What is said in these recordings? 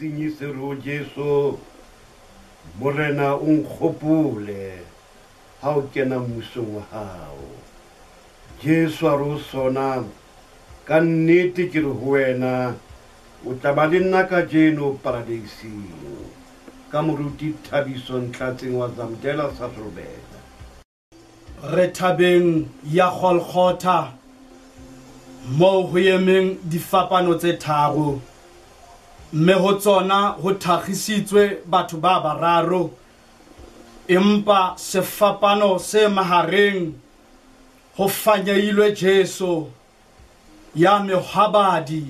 Sesenyi se re ho Jesu, Morena, o nkgopole ha o kena mmusong wa hao. Jesu a re ho sona, Ka nnete ke re ho wena, o tla ba le nna kajeno Paradeising. Ka Moruti Thabiso Ntlatseng wa Zamdela Sasolburg. Re thabeng ya Golgotha, moo ho emeng difapano tse tharo, mme ho tsona ho thakgisitswe batho ba bararo, empa sefapano se mahareng ho fanyehilwe Jesu ya mehwabadi,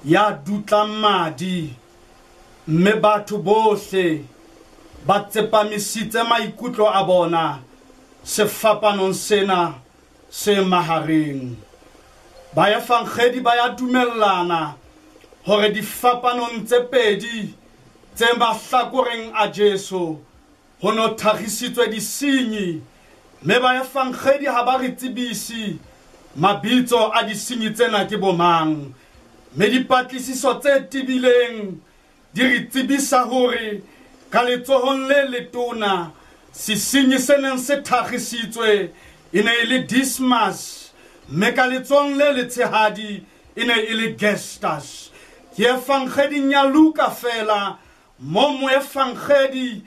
ya dutlang madi, mme batho bohle ba tsepamisitse maikutlo a bona sefapanong sena se mahareng. Baefangedi ba ya dumellana hore difapanong tse pedi tse mahlakoreng a Jesu Ho no thagisitswe disenyi, mme baefangedi ha ba re tsebise mabitso a disenyi tsena ke bomang. Mme dipatlisiso tse tebileng di re tsebisa hore ka letsohong le letona sesenyi se neng se thagisitswe e ne e le Dismas, mme ka letsohong le letshehadi e ne e le Gestas. Ke efangeding ya Luka feela Mo moefangedi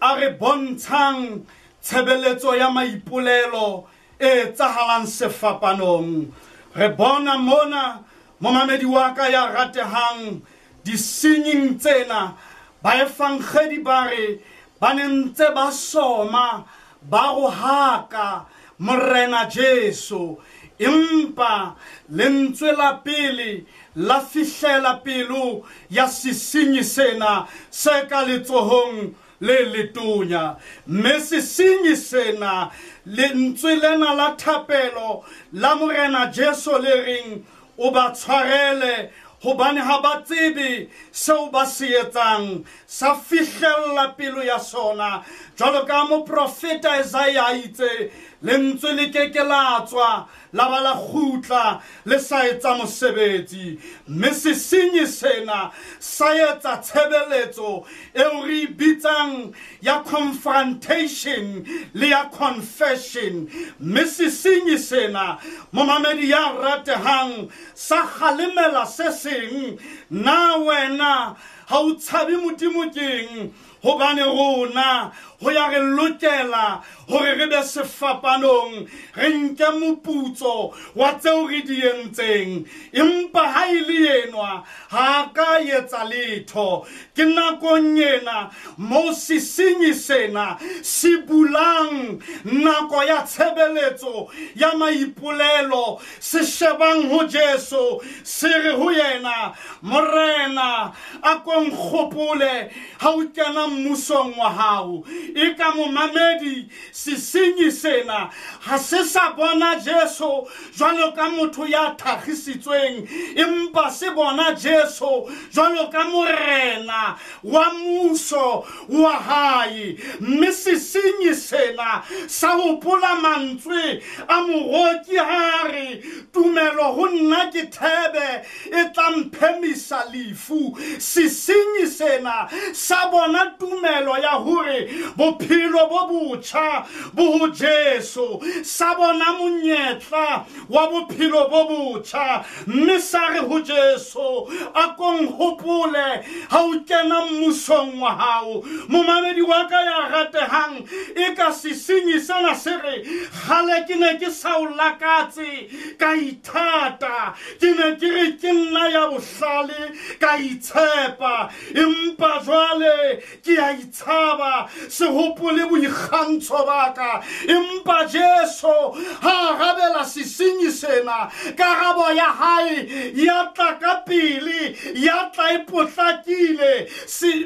a re bontshang tshebeletso ya maipolelo e etsahalang sefapanong. Re bona mona, momamedi wa ka ya ratehang, disenying tsena, baefangedi ba re ba ne ntse ba soma, ba rohaka Morena Jesu. Empa lentswe la pele la fihlela pelo ya sesenyi sena se ka letsohong le letonya, mme sesenyi sena, lentswe lena la thapelo la Morena Jesu le reng, O ba tshwarele, hobane ha ba tsebe seo ba se etsang, sa fihlella pelo ya sona. Jwalo ka moprofeta Esaia a itse, lentswe le ke ke la tswa la ba la kgutla le sa etsa mosebetsi. Mme sesenyi sena sa etsa tshebeletso eo re e bitsang ya confrontation le ya confession. Mme sesenyi sena, momamedi ya ratehang, sa kgalemela se seng, Na wena ha o tshabe Modimo keng? Hobane rona ho ya re lokela hore re be sefapanong, re nke moputso wa tseo re di entseng. Empa ha e le enwa, ha a ka etsa letho. Ke nakong ena moo sesenyi sena se bulang nako ya tshebeletso ya maipolelo, se shebang ho Jesu, se re ho yena, Morena, a ko nkgopole ha o kena mmusong wa hao. E ka momamedi, sesenyi sena ha se sa bona Jesu jwalo ka motho ya thakgisitsweng, empa se bona Jesu jwalo ka Morena wa muso wa hae. Mme sesenyi sena sa hopola mantswe a moroki ha a re, Tumelo ho nna ke thebe e tla mphemisa lefu. Sesenyi sena sa bona tumelo ya hore bophelo bo botjha bo ho Jesu, sa bona monyetla wa bophelo bo botjha, mme sa re ho Jesu, A ko nhopole ha o kena mmusong wa hao. Momamedi wa ka ya ratehang, e ka sesenyi sena se re, Kgale ke ne ke sa o lakatse, ka ithata, ke ne ke re ke nna ya bohlale, ka itshepa, empa jwale ke a itshaba, se hopole boikgantsho ba ka. Empa Jesu ha arabela sesenyi sena, karabo ya hae ya tla ka pele, ya tla e potlakile.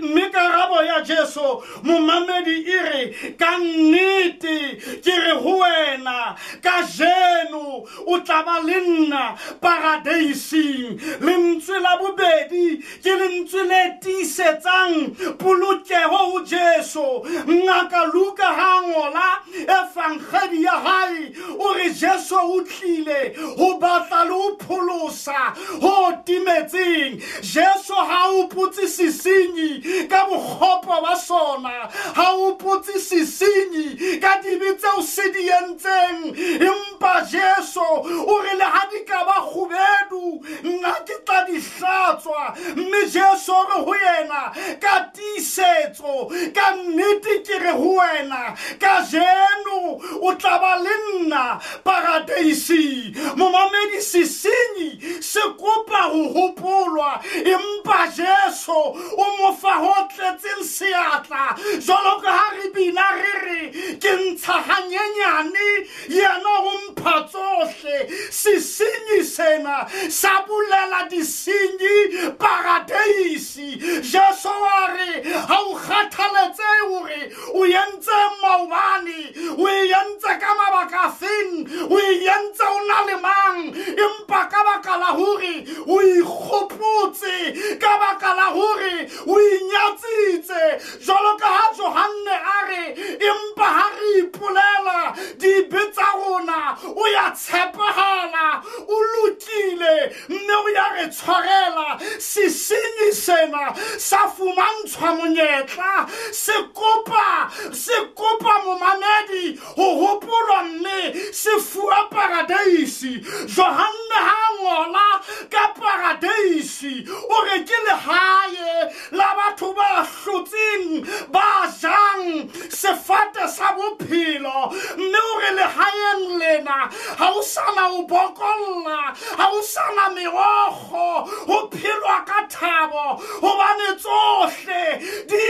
Mme karabo ya Jesu momamedi e re ka nnete ke re ho wena kajeno o tla ba le nna paradeising. Lentswe la bobedi ke lentswe le tiisetsang polokeho ho Jesu. Ngaka Luka ha ngola evangeli ya hae o re Jesu o tlile ho batla le ho pholosa ho timetseng. Jesu ha o putse sesenyi ka bokgopo ba sona, ha o putse sesenyi ka dibe tseo se di entseng, empa Jesu o re le ha di ka ba kgubedu nna ke tla di hlatswa. Mme Jesu o re ho yena ka tiisetso, ka nnete ke re ho wena kajeno o tla ba le nna paradeising. Momamedi, sesenyi se kopa ho hopolwa, empa Jesu o mo fa ho tletseng seatla. Jwalo ka ha re bina re re ke ntsha hanyenyane, yena o mpha tsohle. Sesenyi sena sa bulela disenyi paradeisi. Jesu a re ha o kgathaletse hore o entse maobane, o entse ka mabaka a feng, o entse o na le mang, empa ka baka la hore o ikgopotse, ka baka la hore o inyatsitse, jwalo ka ha Johanne a re empa ha re ipolela dibe tsa rona o ya tshepahala, o lokile mme o ya re tshwarela. Sesenyi sena sa fumantshwa monyetla, se kopa momamedi ho hopolwa mme se fuwa paradeisi. Johanne ha ngola ka paradeisi o re ke lehae la batho ba hlotseng, ba jang sefate sa bophelo, mme o re lehaeng lena ha o sana ho bokolla, ha o sana meokgo, ho phelwa ka thabo hobane tsohle di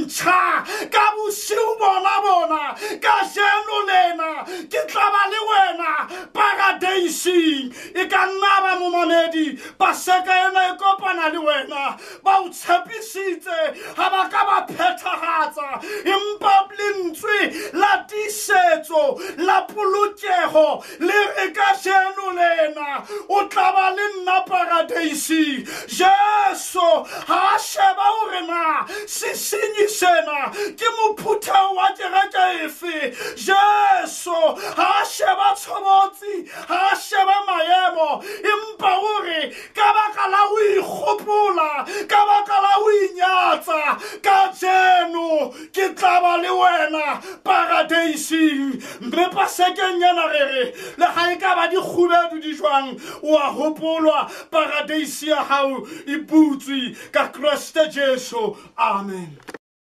ntjha. Ka bosiu bona kajeno lena ke tla ba le wena paradeising. E ka nna ba momamedi, Paseka ena e kopana le wena, ba o tshepisitse ha ba ka ba phethahatsa, empa lentswe la tiisetso la polokeho le re kajeno lena o tla ba le nna paradeising. Jesu ha a sheba hore na sesenyi sena ke mophutheo wa kereke efe. Jesu ha a sheba tshobotsi, ha a sheba maemo, empa o re ka baka la ho ikgopola, ka baka la ho inyatsa, kajeno ke tla ba le wena paradeising. Mme Pasekeng ena re re le ha e ka ba dikgubedu di jwang, o a hopolwa, paradeisi ya hao e butswe ka Kreste Jesu. Amen.